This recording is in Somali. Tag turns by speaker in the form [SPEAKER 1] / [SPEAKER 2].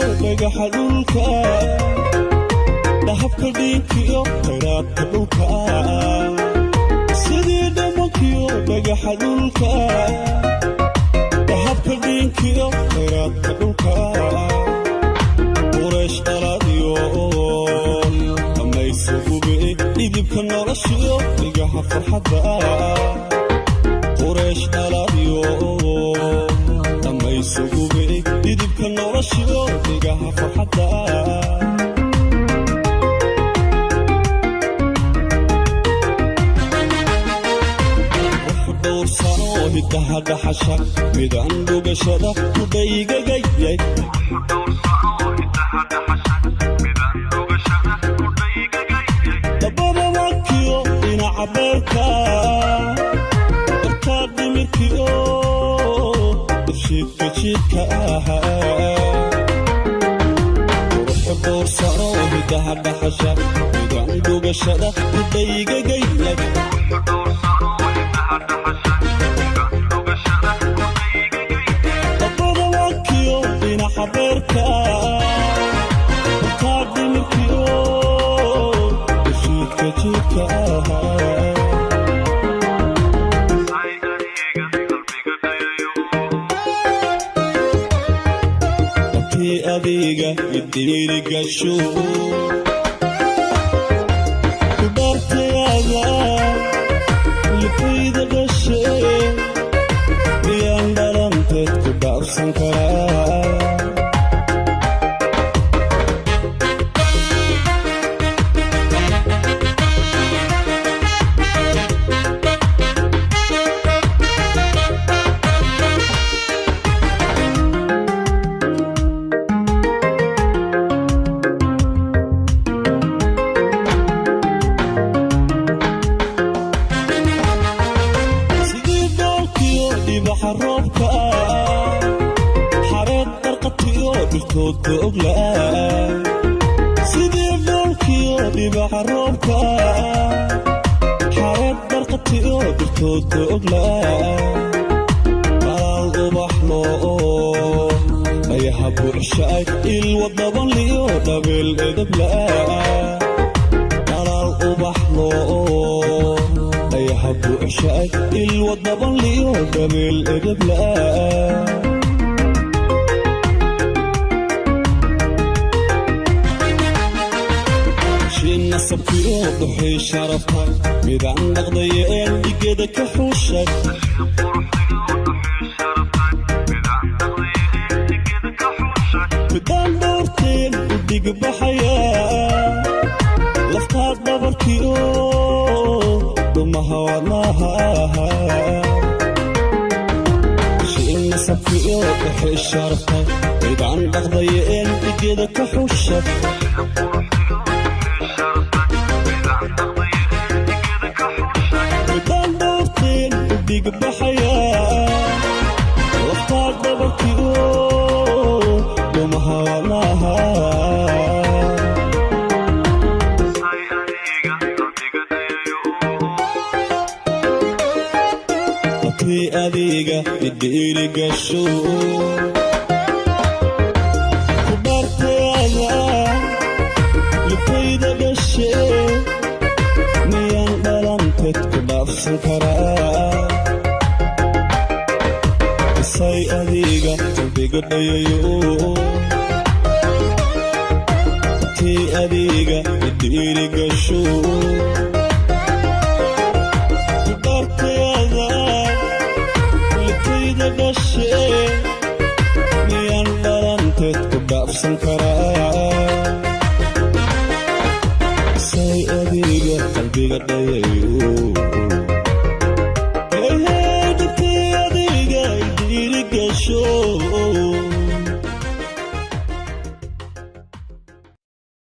[SPEAKER 1] Dhammankiyo dhagaxa dhulka, dahabka dhiinkiyo khayraadka dhulka. Sidii dhammankiyo dhagaxa dhulka, dahabka dhiinkiyo khayraadka dhulka. Qureesh dhalaadiyo dhammayso gube, dhidibka noloshiyo dhigaha farxadda. Qureesh dhalaadiyo dhammayso gube, dhidibka noloshiyo dhigaha farxadda. Dhowrsanoo hidaha dhaxasha, midaan dhugashada ku dhaygagayay. Dabadawakiyo dhinaca beerka, dartaa dhimirkiyo irshiidka jiidka ahaa. Quruxu dhowrsanoo hidaha dhaxasha, midaan dhugashada ku dhaygagayay. Dabadawakiyo dhinaca beerka, dartaa dhimirkiyo irshiidka jiidka ahaa. Dabtii adiga idhiirigasho ku dhaartayaada lifayda dhashe, miyaan dhalanteed ku dhaafsan karaa? Sidii dhoolkiyo dhibaxa roobka, xareed qarqatiyo dhirtoodka oglaa. Sidii dhoolkiyo dhibaxa roobka, xareed qarqatiyo dhirtoodka oglaa. Dhalaal ubax loo dhayaha buuxshaay, ilwadabanliyo dhabeel edablaa. Dhalaal ubax loo dhayaha buuxshaay, ilwadabanliyo dhabeel edablaa. Shin nasabkiyo dhuxii sharafta, midaan dhaqdaye een dhigada ka xuushay. Midaan dhowrteen u dhigbaxaya, laftaa dhabarkiyo dhumaha wadnaha. Shin nasabkiyo dhuxii sharafta, midaan dhaqdaye een dhigada ka xushay. Midaan dhowrteen u dhigbaxaya, laftaa dhabarkiyo dhumaha wadnaha. Dabtii adiga idhiirigasho ku dhaartayaada lifayda dhashe, miyaan dhalanteed ku dhaafsan karaa? Isay adiga qalbiga dhayayo, tii adiga idhiirigasho ku dhaartayaada lifayda dhashe, miyaan dhalanteed ku dhaafsan karaa? Isay adiga qalbiga dhayayo.